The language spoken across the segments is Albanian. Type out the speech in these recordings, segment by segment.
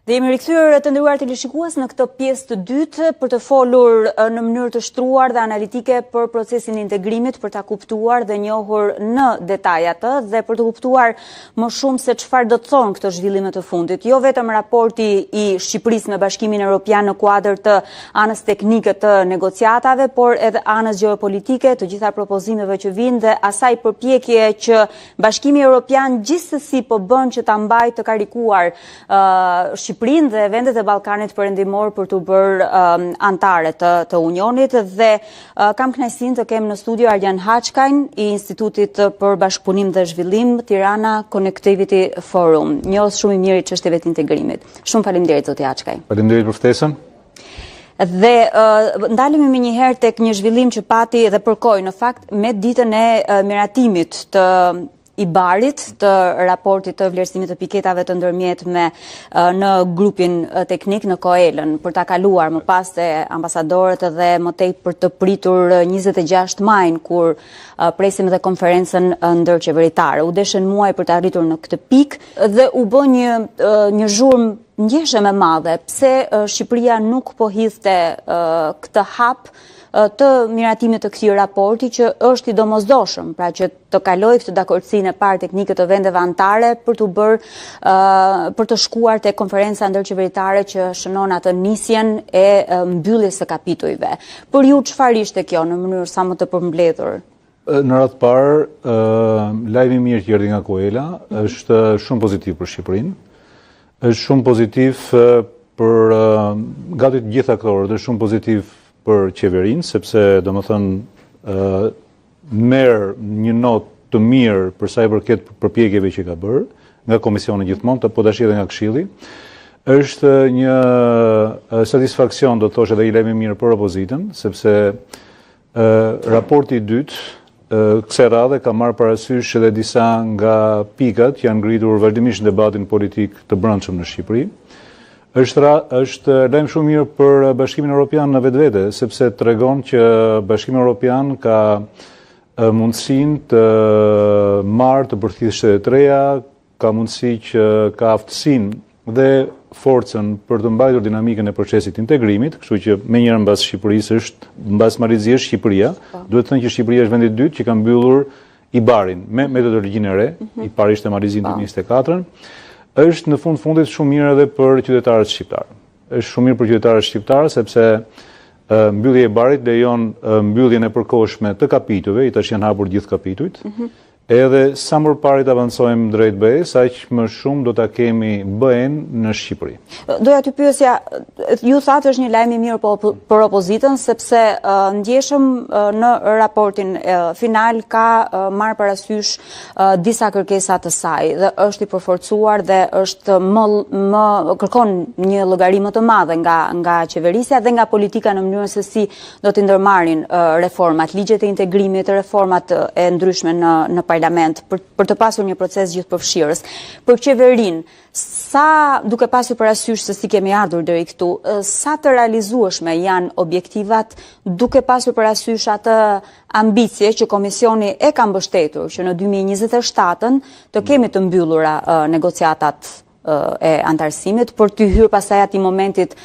Dhe jemi rikthyer të nderuar teleshikues në këtë pjesë të dytë për të folur në mënyrë të shtruar dhe analitike për procesin e integrimit, për ta kuptuar dhe njohur në detaj atë dhe për të kuptuar më shumë se çfarë do të thonë këto zhvillime të fundit. Jo vetëm raporti i Shqipërisë me Bashkimin Evropian në kuadër të anës teknike të negociatave, por edhe anës gjeopolitike, të gjitha propozimeve që vijnë dhe asaj përpjekje që Bashkimi Evropian gjithsesi po bën që ta mbajë të karikuar Shqipërinë dhe vendet e Ballkanit Perëndimor për t'u bërë anëtare të, të Unionit dhe kam kënaqësinë të kem në studio Arjan Haçkajn i Institutit për Bashkëpunim dhe Zhvillim Tirana Connectivity Forum, njohës shumë i mirë i çështjeve të integrimit. Shumë faleminderit zoti Haçkaj. Faleminderit për ftesën. Dhe ndalemi menjëherë tek një zhvillim që pati dhe përkoi në fakt me ditën e miratimit të IBAR-it të raportit të vlerësimit të piketave të ndërmjetme në grupin teknik në COELA-n për ta kaluar më pas te ambasadorët dhe më tej për të pritur 26 majin kur presim edhe konferencën ndërqeveritare. U deshën muaj për të arritur në këtë pikë dhe u bë një një zhurmë ndjeshëm e madhe pse Shqipëria nuk po hidhte këtë hap të miratimit të këtij raporti që është i domosdoshëm, pra që të kalojë këtë dakordësinë e parë teknike të vendeve anëtare për t'u bërë për të shkuar te konferenca ndërqeveritare që shënon atë nisjen e mbylljes së kapitujve. Për ju çfarë ishte kjo në mënyrë sa më të përmbledhur? Në radhë të parë, lajmi i mirë që erdhi nga COELA është shumë pozitiv për Shqipërinë. Është shumë pozitiv për gati të gjithë aktorët, është shumë pozitiv për qeverinë, sepse domethënë merr një notë të mirë për sa i përket përpjekjeve që ka bërë, nga komisioni gjithmonë, po tash edhe nga këshilli. Është një satisfaksion, do të thosha edhe një lajm i mirë për opozitën, sepse raporti i dytë kësaj radhe ka marrë parasysh edhe disa nga pikat që janë ngritur vazhdimisht në debatin politik të brendshëm në Shqipëri. Është ra, është lajm shumë mirë për Bashkimin Evropian në vetvete, sepse tregon që Bashkimi Evropian ka mundësinë të marrë të përthithë shtete të reja, ka mundësi që ka aftësinë dhe forcën për të mbajtur dinamikën e procesit të integrimit, kështu që menjëherë mbas Shqipërisë është mbas Malit të Zi është Shqipëria. Po. Duhet thënë që Shqipëria është vendi i dytë që ka mbyllur IBAR-in me metodologjinë e re, mm -hmm. i pari ishte Mali i Zi në 2024-ën. Është në fund fundit shumë mirë edhe për qytetarët shqiptarë. Është shumë mirë për qytetarët shqiptarë sepse mbyllja e IBAR-it lejon mbylljen e përkohshme të kapitujve, i tash janë hapur gjithë kapitujt. Mm -hmm. Edhe sa më parë të avancojmë drejt BE-së, aq më shumë do ta kemi BE-në në Shqipëri. Doja t'ju pyesja, ju thatë është një lajm i mirë po, për opozitën, sepse ndjeshëm në raportin final ka marrë parasysh disa kërkesa të saj dhe është i përforcuar dhe është më, më kërkon një llogari më të madhe nga, nga qeverisja dhe nga politika në mënyrën se si do t'i ndërmarrin reformat, ligjet e integrimit, reformat e ndryshme në në parlament për për të pasur një proces gjithëpërfshirës. Për qeverinë, sa duke pasur parasysh se si kemi ardhur deri këtu, sa të realizueshme janë objektivat duke pasur parasysh atë ambicie që komisioni e ka mbështetur që në 2027-ën të kemi të mbyllura negociatat e anëtarësimit për t'i hyrë pastaj atij momentit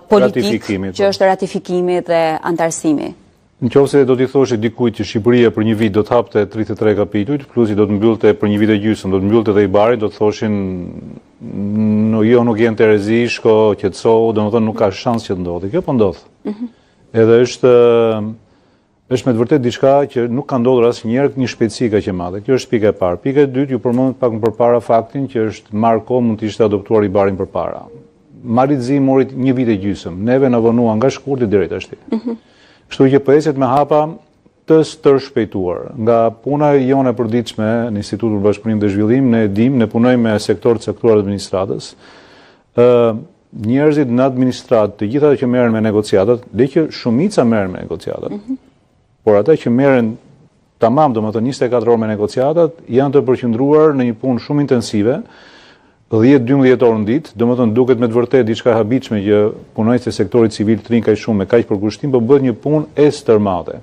politik që po. është ratifikimi dhe anëtarësimi. Në qoftë se do t'i thoshe dikujt që Shqipëria për një vit do të hapte 33 kapitujt, plus do të mbyllte për një vit e gjysmë, do të mbyllte dhe IBAR-in, do të thoshin no, jo nuk je në terezi, shko qetësohu, domethënë nuk ka shans që të ndodhi. Kjo po ndodh. Mm -hmm. Edhe është Është me të vërtetë diçka që nuk ka ndodhur asnjëherë një shpejtësi kaq e madhe. Kjo është pika e parë. Pika e dytë, ju përmendët pak më përpara faktin që është marrë kohë mund të ishte adoptuar IBAR-in përpara. Malit të Zi mori një vit e gjysmë. Neve na vonuan nga shkurti deri tashti. Mm -hmm. Kështu që po ecet me hapa të stërshpejtuar. Nga puna jonë e përditshme në Institutin për Bashkëpunim dhe Zhvillim, ne e dimë, ne punojmë me sektorë të caktuar të administratës. Ë njerëzit në administratë, të gjithë ata që merren me negociatat, le që shumica merren me negociatat. Mm -hmm. Por ata që merren tamam, domethënë 24 orë me negociatat, janë të përqendruar në një punë shumë intensive, 10-12 orë në ditë, domethënë duket me të vërtetë diçka e habitshme që punonjësit e sektorit civil të rrinë kaq shumë me kaq përkushtim, po bëhet një punë e stërmadhe.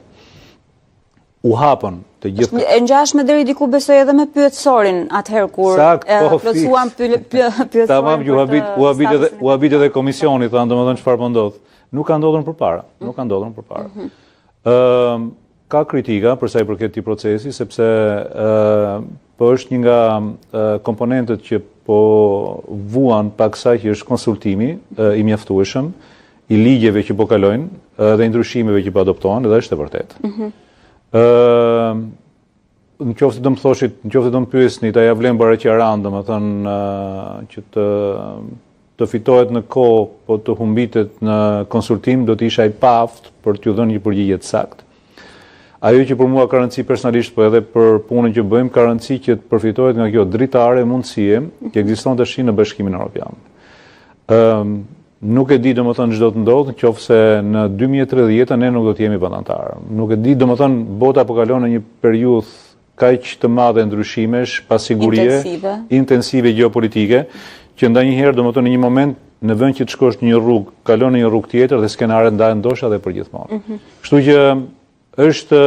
U hapën të gjithë. E ngjashme deri diku besoj edhe me pyetësorin atëherë kur Sakt, po, plotësuam pyetësorin. Tamam, u habit, u habit edhe u habit edhe komisioni, thanë domethënë çfarë po ndodh. Nuk ka ndodhur përpara, nuk ka ndodhur përpara. Mhm. Ëm ka kritika për sa i përket këtij procesi sepse ë po është një nga komponentët që po vuan pak sa që është konsultimi i mjaftueshëm i ligjeve që po kalojnë dhe i ndryshimeve që po adoptohen, dhe është e vërtetë. Mm -hmm. Në qoftë se do më thoshit, në qoftë se do më pyesnit, a ia vlen barë qeranë, domethënë, që të, të fitohet në kohë, po të humbitet në konsultim, do të isha i paaftë për t'ju dhënë një përgjigje të saktë. Ajo që për mua ka rëndësi personalisht, po edhe për punën që bëjmë, ka rëndësi që të përfitohet nga kjo dritare mundësie që ekziston tash në Bashkimin Evropian. Ëm Nuk e di domethënë ç'do të ndodhë në qoftë se në 2030 ne nuk do të jemi vend anëtar. Nuk e di domethënë bota po kalon në një periudhë kaq të madhe ndryshimesh, pasigurie, intensive, intensive gjeopolitike, që ndonjëherë domethënë në një moment në vend që të shkosh në një rrugë, kalon në një rrugë tjetër dhe skenarët ndahen ndoshta edhe përgjithmonë. Mm -hmm. Kështu që është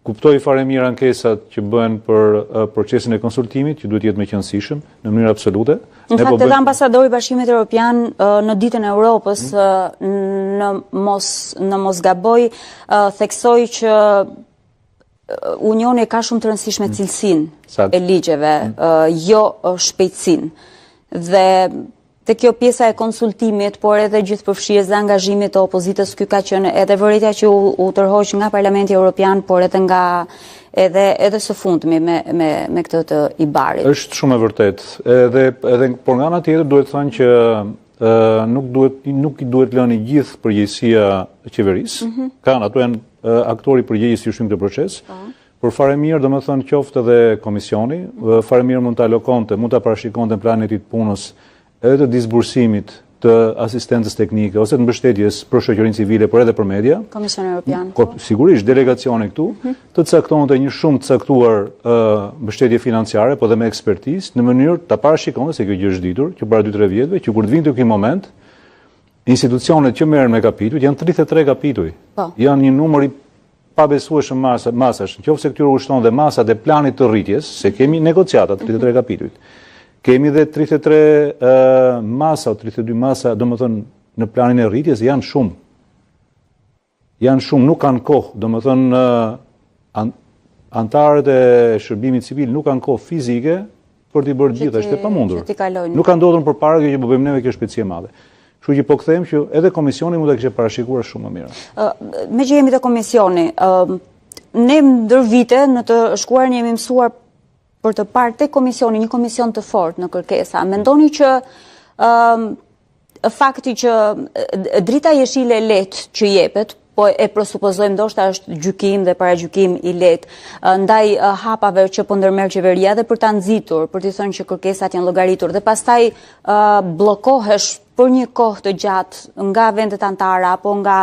Kuptoj fare mirë ankesat që bëhen për procesin e konsultimit, që duhet të jetë më i qenësishëm në mënyrë absolute. Në fakt po edhe ambasadori i Bashkimit Evropian në ditën e Europës hmm. në mos në mos gaboj theksoi që Unioni ka shumë të rëndësishme hmm. cilësinë e ligjeve, hmm. jo shpejtësinë. Dhe Te kjo pjesa e konsultimit, por edhe gjithëpërfshirjes dhe angazhimit të opozitës, ky ka qenë edhe vërejtja që u, u tërhoq nga Parlamenti Evropian, por edhe nga edhe edhe së fundmi me me me këtë të IBAR-it. Është shumë e vërtetë. Edhe edhe por nga ana tjetër duhet thënë që ë nuk duhet nuk i duhet lënë gjithë përgjegjësia qeverisë. Mm -hmm. Kanë ato janë aktori përgjegjës që shtyjnë këtë proces. Po. Por fare mirë, domethënë qoftë edhe komisioni, fare mirë mund të alokonte, mund të parashikonte në planin e tij të punës edhe të disbursimit të asistencës teknike ose të mbështetjes për shoqërinë civile, por edhe për media. Komisioni Evropian. Po, sigurisht delegacioni këtu mm -hmm. të caktonte një shumë të caktuar uh, mbështetje financiare, po dhe me ekspertizë, në mënyrë ta parashikonte se kjo gjë është ditur që para 2-3 vjetëve, që kur të vinte ky moment, institucionet që merren me kapitujt janë 33 kapituj. Po. Janë një numër i pabesueshëm masa, masash, në qoftë se këtyre u shton dhe masat e planit të rritjes, se kemi negociata 33 kapitujt. Kemi dhe 33 uh, masa, 32 masa, domethënë në planin e rritjes janë shumë. Janë shumë, nuk kanë kohë, domethënë uh, anëtarët e shërbimit civil nuk kanë kohë fizike për t'i bërë të gjitha, është e pamundur. Nuk ka ndodhur përpara kjo që po bëjmë neve kjo shpejtësi e madhe. Kështu që po kthehem që edhe komisioni mund ta kishte parashikuar shumë më mirë. Ë, meqë jemi te komisioni, ë ne ndër vite në të shkuarën jemi mësuar për të parë te komisioni një komision të fortë në kërkesa. Mendoni që ë fakti që drita jeshile e lehtë që jepet, po e presupozojmë ndoshta është gjykim dhe paragjykim i lehtë ndaj hapave që po ndërmerr qeveria dhe për ta nxitur, për t'i thënë që kërkesat janë llogaritur dhe pastaj bllokohesh për një kohë të gjatë nga vendet anëtare apo nga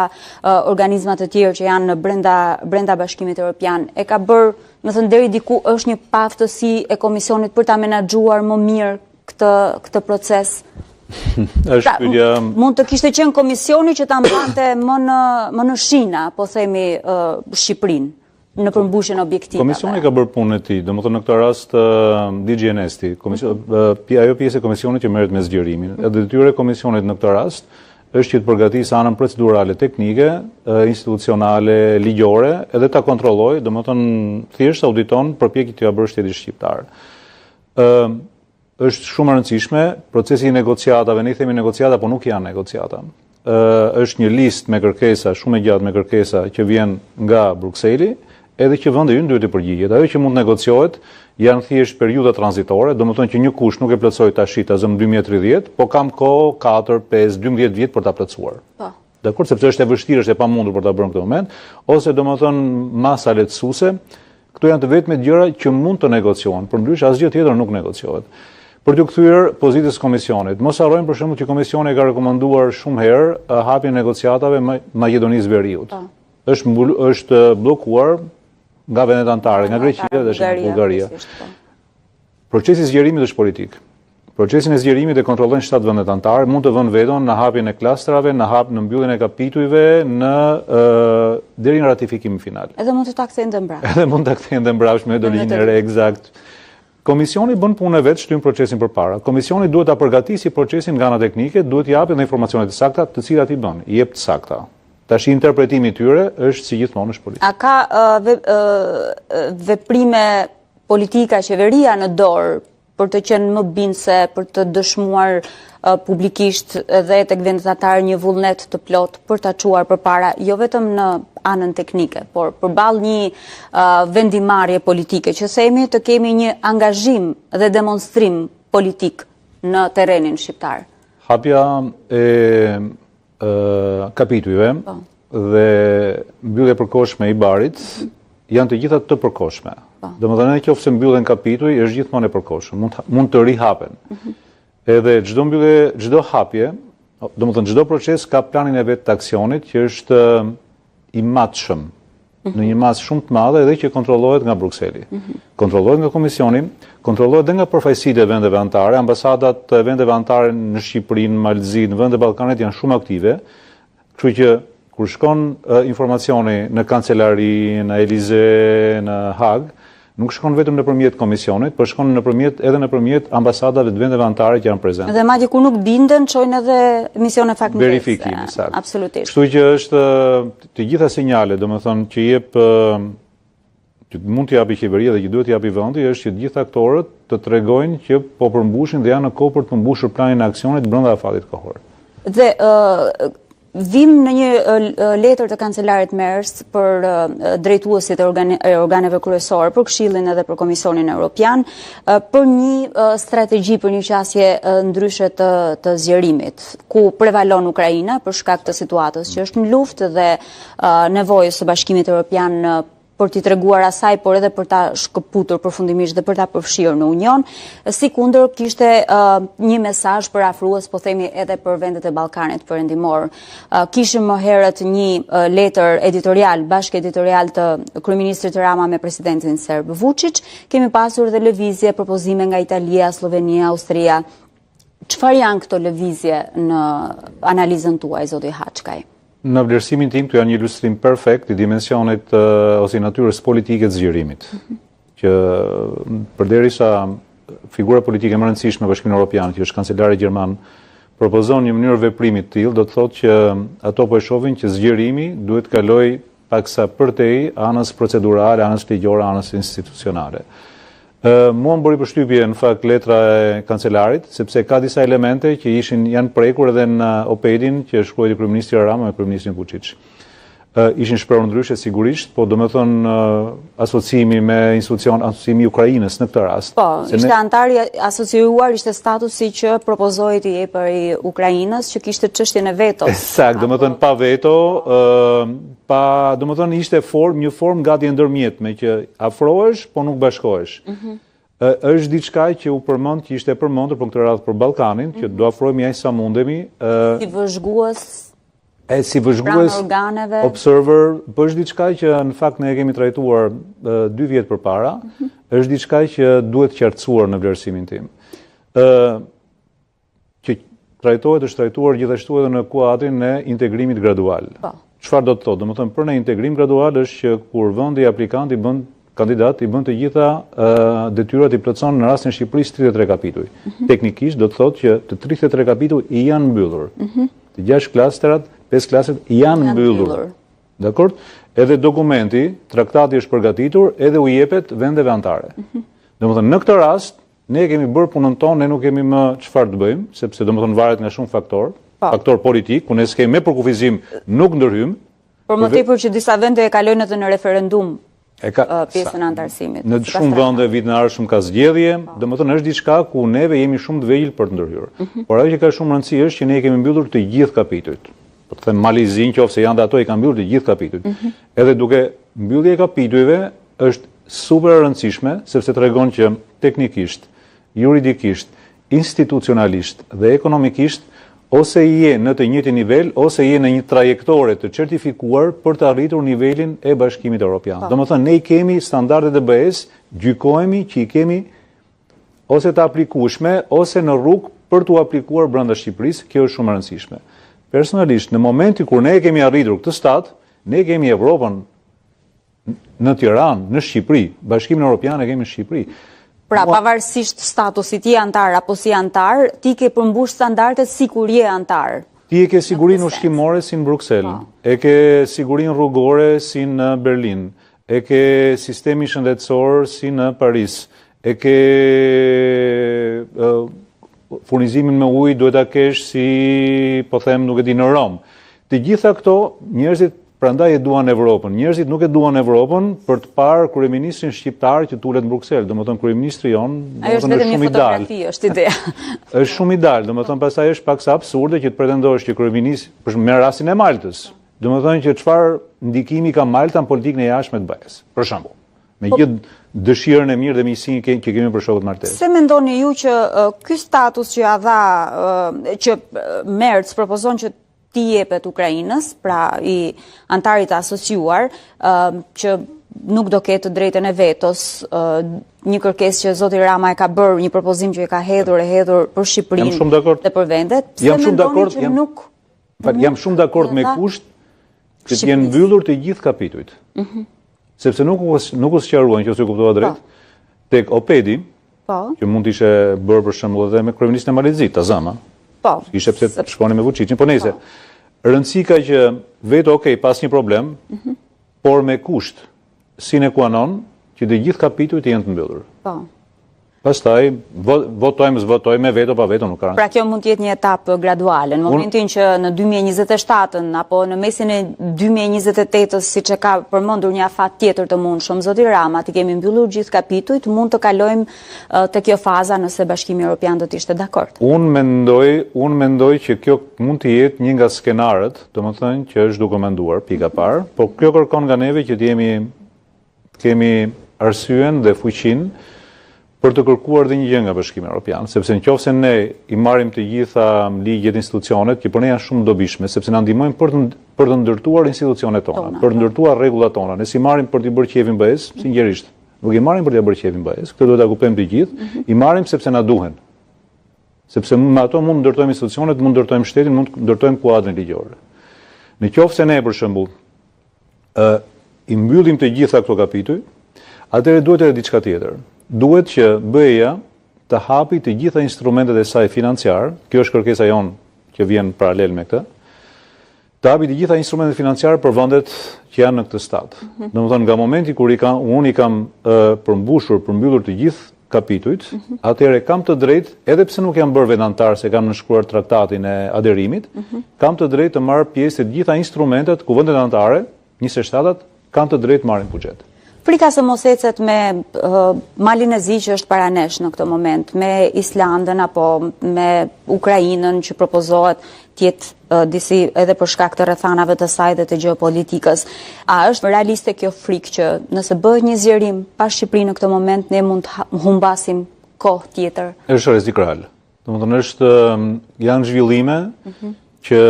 organizma të tjerë që janë në brenda brenda Bashkimit Evropian. E ka bërë, domethënë deri diku është një paaftësi e komisionit për ta menaxhuar më mirë këtë këtë proces. Është pra, pyetja. Mund të kishte qenë komisioni që ta mbante më në më në shina, po themi uh, Shqipërinë në përmbushjen e objektivave. Komisioni ka bërë punën e tij, domethënë në këtë rast uh, DG ENEST-i, komision, uh, ajo pjesë e komisionit që merret me zgjerimin. Edhe detyra e komisionit në këtë rast është që të përgatisë anën procedurale, teknike, institucionale, ligjore, edhe ta kontrollojë, domethënë thjesht auditon përpjekjet që ka bërë shteti shqiptar. Ë është shumë e rëndësishme procesi i negociatave, ne i themi negociata, po nuk janë negociata. Ë është një listë me kërkesa, shumë e gjatë me kërkesa që vjen nga Brukseli, edhe që vendi ynë duhet të përgjigjet. Ajo që mund të negociohet janë thjesht periudha tranzitore, domethënë që një kusht nuk e plotësoj tash, ta zëmë 2030, po kam kohë 4, 5, 12 vjet për ta plotësuar. Po. Dakord, sepse është e vështirë, është e pamundur për ta bërë në këtë moment, ose domethënë masa lehtësuese, këto janë të vetmet gjëra që mund të negociohen, përndryshe asgjë tjetër nuk negociohet. Për t'u kthyer pozitës së komisionit, mos harrojmë për shembull që komisioni e ka rekomanduar shumë herë hapjen e negociatave me Maqedonisë së Veriut. Po. Është mbul, është bllokuar nga vendet anëtare, nga Greqia dhe nga Bullgaria. Po. Procesi i zgjerimit është politik. Procesin e zgjerimit e kontrollojnë 7 vendet anëtare, mund të vënë veton në hapjen e klastrave, në hap në mbylljen e kapitujve, në deri në ratifikimin final. Edhe mund të ta kthejnë dhe mbrapsht. Edhe mund ta kthejnë dhe mbrapsht me dorëlimin e re, ekzakt. Komisioni bën punën e vet, shtyn procesin përpara. Komisioni duhet ta përgatisë procesin nga ana teknike, duhet të japë edhe informacione të sakta, të cilat i bën, i jep të sakta. Tash interpretimi i tyre është si gjithmonë është politik. A ka veprime politika qeveria në dorë për të qenë më bindëse, për të dëshmuar publikisht dhe tek vendet anëtare një vullnet të plotë për ta çuar përpara, jo vetëm në anën teknike, por përballë një vendimmarrje politike, që themi të kemi një angazhim dhe demonstrim politik në terrenin shqiptar. Hapja e kapitujve po. dhe mbyllja e përkohshme e IBAR-it janë të gjitha të përkohshme. Po. Domethënë në qoftë se mbyllen kapituj, është gjithmonë e përkohshme, mund, mund të rihapen. Mhm. Edhe çdo mbyllje, çdo hapje, domethënë çdo proces ka planin e vet të aksionit që është i matshëm në një masë shumë të madhe edhe që kontrollohet nga Brukseli. Mhm. Kontrollohet nga Komisioni, kontrollohet dhe nga përfaqësitë e vendeve anëtare, ambasadat e vendeve anëtare në Shqipëri, në Mal të Zi, në vendet e Ballkanit janë shumë aktive. Kështu që kur shkon informacioni në kancelari, në Elize, në Hagë, Nuk shkon vetëm nëpërmjet komisionit, por shkon nëpërmjet edhe nëpërmjet ambasadave të vendeve anëtare që janë prezente. Dhe madje kur nuk binden, çojnë edhe misione faktnxitëse. Verifikim, saktë. Absolutisht. Kështu që është të gjitha sinjalet, domethënë që jep që mund të japi qeveria dhe që duhet të japi vendi është që të gjithë aktorët të tregojnë që po përmbushin dhe janë në kohë për të përmbushur planin e aksionit brenda afatit kohor. Dhe ë Vijmë në një letër të kancelarit Merz për drejtuesit e organeve kryesore, për Këshillin edhe për Komisionin Europian, për një strategji, për një qasje ndryshe të, të zgjerimit, ku prevalon Ukraina për shkak të situatës që është në luftë dhe nevojës së Bashkimit Europian për t'i treguar asaj, por edhe për ta shkëputur përfundimisht dhe për ta përfshirë në Union, sikundër kishte uh, një mesazh përafrues, po themi edhe për vendet e Ballkanit Perëndimor. Uh, kishim më herët një uh, letër editorial, bashkë editorial të kryeministrit Rama me presidentin serb Vučić, kemi pasur dhe lëvizje, propozime nga Italia, Sllovenia, Austria. Çfarë janë këto lëvizje në analizën tuaj, zoti Haçkaj? Në vlerësimin tim, këto janë një ilustrim perfekt i dimensionit ose i natyrës politike të zgjerimit. Mm -hmm. Që përderisa figura politike më e rëndësishme në Bashkimin Evropian, që është kancelari gjerman, propozon një mënyrë veprimi të tillë, do të thotë që ato po e shohin që zgjerimi duhet të kalojë paksa përtej anës procedurale, anës ligjore, anës institucionale. Mua më bëri përshtypje në fakt letra e kancelarit, sepse ka disa elemente që ishin janë prekur edhe në op-edin që shkruajti kryeministri Rama me kryeministrin Vuçiç. Ishin shprehur ndryshe sigurisht, po domethënë asociimi me institucion, asociimi i Ukrainës në këtë rast. Po, ishte ne... anëtar i asociuar, ishte statusi që propozoi t'i jepej Ukrainës, që kishte çështjen e vetos. Saktë, domethënë pa veto, pa, domethënë ishte form, një formë gati e ndërmjetme që afrohesh, po nuk bashkohesh. Mm -hmm. është diçka që u përmend, që ishte përmendur për këtë radhë për Ballkanin, mm -hmm. që do afrohemi aq sa mundemi, ë si vëzhgues e si vëzhgues organeve observer, po është diçka që në fakt ne e kemi trajtuar dy vjet përpara, mm -hmm. është diçka që duhet qartësuar në vlerësimin tim. ë që trajtohet është trajtuar gjithashtu edhe në kuadrin e integrimit gradual. Po. Çfarë do të thotë? Domethënë për ne integrim gradual është që kur vendi aplikant i bën kandidat i bën të gjitha uh, detyrat i plotëson në rastin e Shqipërisë 33 kapituj. Mm -hmm. Teknikisht do të thotë që të 33 kapituj i janë mbyllur. Mm -hmm. Të gjashtë klasterat, pesë klasteret janë, janë mbyllur. mbyllur. Dakord? Edhe dokumenti, traktati është përgatitur, edhe u jepet vendeve anëtare. Mm -hmm. Domethënë në këtë rast Ne e kemi bërë punën tonë, ne nuk kemi më çfarë të bëjmë, sepse domethënë varet nga shumë faktorë, po. faktorë politikë, ku ne s'kemi me përkufizim nuk ndërhyjmë. Për më tepër që disa vende e kalojnë edhe në referendum e ka, pjesën e anëtarësimit. Në shumë vende vitin e ardhshëm ka zgjedhje, po. domethënë është diçka ku neve jemi shumë të vegjël për të ndërhyrë. Mhm. Por ajo që ka shumë rëndësi është që ne i kemi mbyllur të gjithë kapitujt. Po të them Mali i Zi, nëse janë dhe ato i kanë mbyllur të gjithë kapitujt. Mhm. Edhe duke mbyllje e kapitujve është super e rëndësishme, sepse tregon që teknikisht, juridikisht, institucionalisht dhe ekonomikisht ose je në të njëjtin nivel ose je në një trajektore të certifikuar për të arritur nivelin e Bashkimit Evropian. Po. Domethënë ne i kemi standardet e BE-së, gjykohemi që i kemi. ose të aplikueshme ose në rrugë për t'u aplikuar brenda Shqipërisë, kjo është shumë e rëndësishme. Personalisht, në momentin kur ne e kemi arritur këtë stad, ne kemi Evropën në Tiranë, në Shqipëri, Bashkimin Evropian e kemi në Shqipëri. Pra, pavarësisht statusit je anëtar apo s'je anëtar, ti ke përmbush standardet sikur je anëtar. Ti e ke sigurinë ushqimore si në Bruksel, po. e ke sigurinë rrugore si në Berlin, e ke sistemin shëndetësor si në Paris, e ke furnizimin me ujë duhet ta kesh si, po them, nuk e di në Romë. Të gjitha këto njerëzit prandaj e duan Evropën. Njerëzit nuk e duan Evropën për të parë kryeministrin shqiptar që tulet në Bruksel, domethënë kryeministri jonë, domethënë është shumë i dalë. Është ideja. Është shumë i dalë, domethënë pastaj është paksa absurde që të pretendosh që kryeministri, për shembull me rastin e Maltës, domethënë që çfarë ndikimi ka Malta në politikën e jashtme të BE-së, për shembull. Me po- gjithë dëshirën e mirë dhe miqësinë që kemi për shokët maltezë. Pse mendoni ju që ky status që ja dha që Merz propozon që t'i jepet Ukrainës, pra i anëtarit të asociuar, që nuk do ketë të drejtën e vetos, një kërkesë që zoti Rama e ka bërë, një propozim që e ka hedhur e hedhur për Shqipërinë dhe për vendet, pse mendoni që nuk Fal, jam shumë dakord me kusht që të jenë mbyllur të gjithë kapitujt. Mhm. Sepse nuk u nuk u sqaruan, nëse kuptova drejt, po. tek OPED-i, po. që mund të ishte bërë për shembull edhe me kryeministrin e Malit të Zi, ta zëmë. Po. Ishte pse të shkoni me Vučićin, po nejse. Po. Rëndësi ka që veto, okay, pa asnjë problem, mhm. por me kusht sine qua non që të gjithë kapitujt të jenë të mbyllur. Po. Pastaj votojmë, s'votojmë me veto pa veto nuk ka. Pra kjo mund të jetë një etapë graduale. Në momentin që në 2027-ën apo në mesin e 2028-ës, siç e ka përmendur një afat tjetër të mundshëm, zoti Rama, t'i kemi mbyllur gjithë kapitujt, mund të kalojmë te kjo faza nëse Bashkimi Evropian do të ishte dakord. Unë mendoj, unë mendoj që kjo mund të jetë një nga skenarët, domethënë që është duke menduar pika e parë, por kjo kërkon nga neve që të jemi të kemi arsyen dhe fuqinë për të kërkuar dhe një gjë nga Bashkimi Evropian, sepse në qoftë se ne i marrim të gjitha ligjet, institucionet, që për ne janë shumë dobishme, sepse na ndihmojnë për të për të ndërtuar institucionet tona, tona për të po. ndërtuar rregullat tona. Ne s'i marrim për t'i bërë qejfin BE-së, sinqerisht. Nuk i marrim për t'ia bërë qejfin BE-së, këtë duhet ta kuptojmë të gjithë. Mm -hmm. I marrim sepse na duhen. Sepse me ato mund të ndërtojmë institucionet, mund të ndërtojmë shtetin, mund të ndërtojmë kuadrin ligjor. Në qoftë se ne për shembull ë i mbyllim të gjitha këto kapituj, atëherë duhet edhe diçka tjetër. Duhet që BE-ja të hapi të gjitha instrumentet e saj financiar, kjo është kërkesa jonë që vjen paralel me këtë, të hapi të gjitha instrumentet financiare për vendet që janë në këtë stad. Mm -hmm. Domethënë, nga momenti kur i kam, unë i kam e, përmbushur, përmbyllur të gjithë kapitujt, mm -hmm. atëherë kam të drejtë, edhe pse nuk jam bërë vend anëtar se kam nënshkruar traktatin e aderimit, mm -hmm. kam të drejtë të marr pjesë te të gjitha instrumentet ku vendet anëtare, 27-at, kanë të drejtë marrin buxhet. Frika se mos ecet me uh, Malin e Zi që është para nesh në këtë moment, me Islandën apo me Ukrainën që propozohet të jetë disi edhe për shkak të rrethanave të saj dhe të gjeopolitikës. A është realiste kjo frikë që nëse bëhet një zgjerim pa Shqipërinë në këtë moment ne mund të humbasim kohë tjetër? Është rrezik real. Domethënë është janë zhvillime mm -hmm. që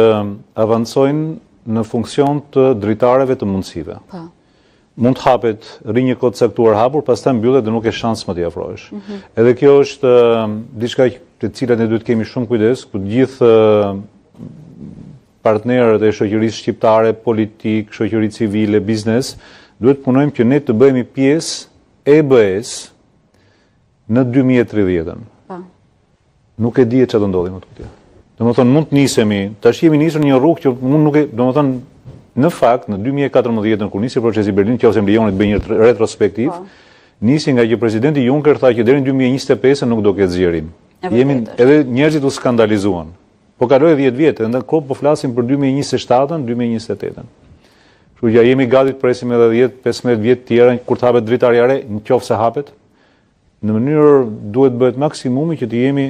avancojnë në funksion të dritareve të mundësive. Po. Mund të hapet, rri një kohë të caktuar hapur, pastaj mbyllet dhe nuk ke shans më t'i afrohesh. Mm -hmm. Edhe kjo është diçka te e cila ne duhet të kemi shumë kujdes, ku të gjithë partnerët e shoqërisë shqiptare, politikë, shoqëri civile, biznes, duhet të punojmë që ne të bëhemi pjesë e BE-së në 2030-ën. Po. Nuk e di çfarë do ndodhi më tutje. Domethënë mund të nisemi, tash jemi nisur një rrugë që mund nuk e, domethënë në fakt në 2014-ën kur nisi procesi i Berlinit, nëse më lejoni të bëj një retrospektiv, po. nisi nga që presidenti Juncker tha që deri në 2025 nuk do ketë zgjerim. Jemi edhe njerëzit u skandalizuan. Po kaloi 10 vjet, dhe ndërkohë po flasim për 2027-ën, 2028-ën. Kështu që jemi gati të presim edhe 10, 15 vjet të tjera kur të hapet dritarja e re, në qoftë se hapet. Në mënyrë duhet të bëhet maksimumi që të jemi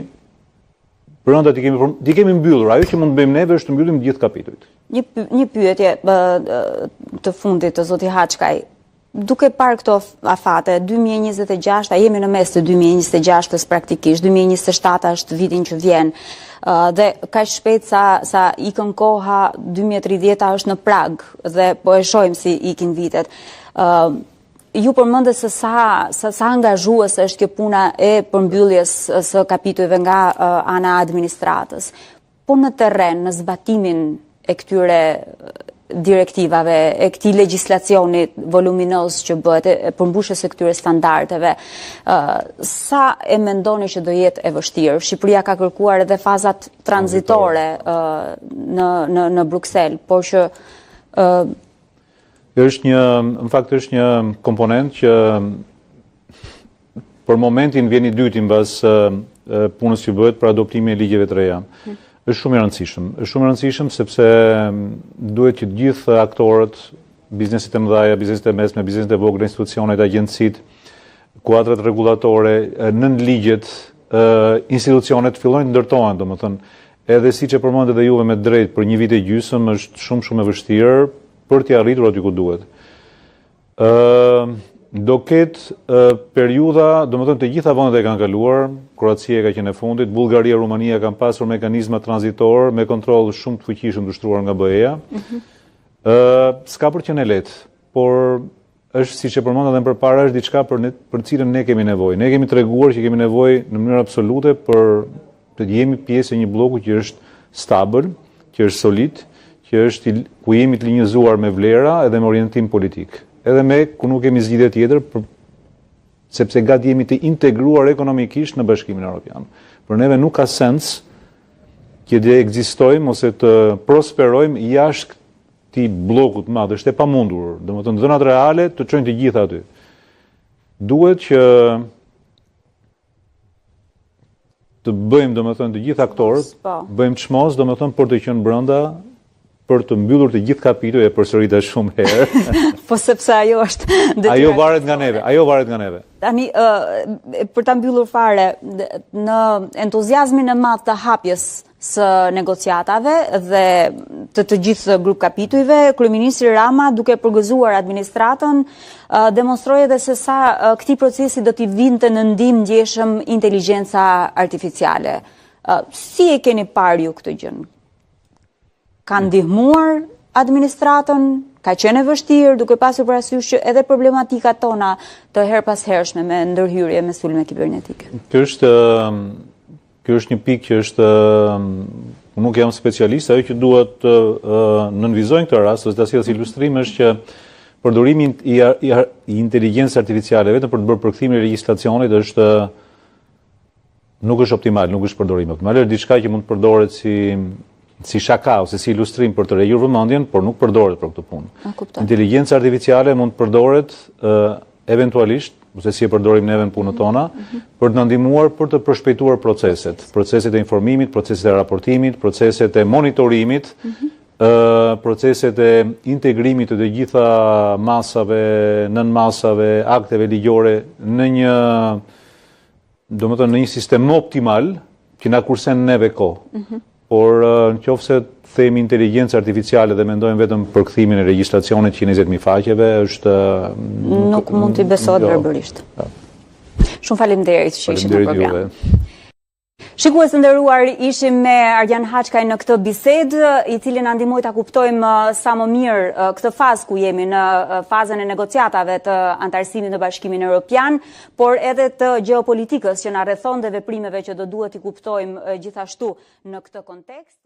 brenda t'i kemi t'i kemi mbyllur. Ajo që mund të bëjmë neve është të mbyllim të gjithë kapitujt. Një një pyetje të fundit të zoti Haçkaj. Duke parë këto afate, 2026, a jemi në mes të 2026-ës praktikisht, 2027 është vitin që vjen, dhe kaq shpejt sa, sa ikën koha, 2030 është në prag, dhe po e shohim si ikin vitet. Ju përmendët se sa sa sa angazhuese është kjo puna e përmbylljes së kapitujve nga ana e administratës. Po në terren, në zbatimin e këtyre direktivave, e këtij legjislacioni voluminoz që bëhet, e përmbushjes së këtyre standardeve, sa e mendoni që do jetë e vështirë? Shqipëria ka kërkuar edhe fazat tranzitore në në në Bruksel, por që Është një, në fakt është një komponent që për momentin vjen i dyti mbas punës që bëhet për adoptimin e ligjeve të reja. Hmm. Është shumë i rëndësishëm. Është shumë i rëndësishëm sepse duhet që të gjithë aktorët, bizneset e mëdha, bizneset e mesme, bizneset e vogla, institucionet, agjencitë, kuadrat rregullatore, nënligjet, institucionet fillojnë të ndërtohen, domethënë, edhe siç e përmendët edhe juve me të drejtë, për një vit e gjysmë është shumë shumë e vështirë për t'i arritur aty ku duhet. Ë do ketë periudha, domethënë të gjitha vendet e kanë kaluar, Kroacia ka qenë e fundit, Bullgaria, Rumania kanë pasur mekanizma tranzitorë me kontroll shumë të fuqishëm të ushtruar nga BE-ja. Mm -hmm. Ë s'ka për të qenë e lehtë, por është siç e përmenda edhe më përpara, është diçka për ne, për të cilën ne kemi nevojë. Ne kemi treguar që kemi nevojë në mënyrë absolute për të jemi pjesë e një blloku që është stabël, që është solid, që është i, ku jemi të linjëzuar me vlera edhe me orientim politik. Edhe me ku nuk kemi zgjidhje tjetër për sepse gati jemi të integruar ekonomikisht në Bashkimin Evropian. Për neve nuk ka sens që të ekzistojmë ose të prosperojmë jashtë këtij blloku të madh, është e pamundur. Domethënë të dhënat reale të çojnë të gjitha aty. Duhet që të bëjmë, domethënë, të gjithë aktorët, po. bëjmë çmos, domethënë, për të qenë brenda, për të mbyllur të gjithë kapitujt, e përsërita shumë herë. po sepse ajo është detyra. Ajo varet nga neve, ajo varet nga neve. Tani, ë për ta mbyllur fare, në entuziazmin e madh të hapjes së negociatave dhe të të gjithë grup kapitujve, kryeministri Rama duke përgëzuar administratën, demonstroi edhe se sa këtij procesi do t'i vinte në ndihmë ndjeshëm inteligjenca artificiale. Si e keni parë ju këtë gjë? Ka ndihmuar administratën, ka qenë e vështirë duke pasur parasysh që edhe problematikat tona të herëpashershme me ndërhyrje me sulme kibernetike. Kjo është Kjo është një pikë që është unë nuk jam specialist, ajo që dua të nënvizoj në këtë rast ose ta sjell si ilustrim është që përdorimi i, i, i inteligjencës artificiale vetëm për të bërë përkthimin e legjislacionit është nuk është optimal, nuk është përdorim optimal. Është diçka që mund të përdoret si si shaka ose si ilustrim për të tërhequr vëmendjen, por nuk përdoret për këtë punë. Inteligjenca artificiale mund të përdoret eventualisht, ose si e përdorim neve në punët tona, mm -hmm. për të na ndihmuar për të përshpejtuar proceset, proceset e informimit, proceset e raportimit, proceset e monitorimit, mm -hmm. proceset e integrimit të të gjitha masave, nënmasave, akteve ligjore në një domethënë në një sistem më optimal që na kursen neve kohë. Mm -hmm. Por në qoftë se themi inteligjencë artificiale dhe mendojmë vetëm përkthimin e legjislacionit 120.000 faqeve, është... Nuk, nuk mund t'i besohet jo. verbërisht. Ja. Shumë faleminderit që ishit në program. Shikues të nderuar, ishim me Ardian Haçkaj në këtë bisedë, i cili na ndihmoi ta kuptojmë sa më mirë këtë fazë ku jemi në fazën e negociatave të anëtarësimit në Bashkimin Evropian, por edhe të gjeopolitikës që na rrethon dhe veprimeve që do duhet t'i kuptojmë gjithashtu në këtë kontekst.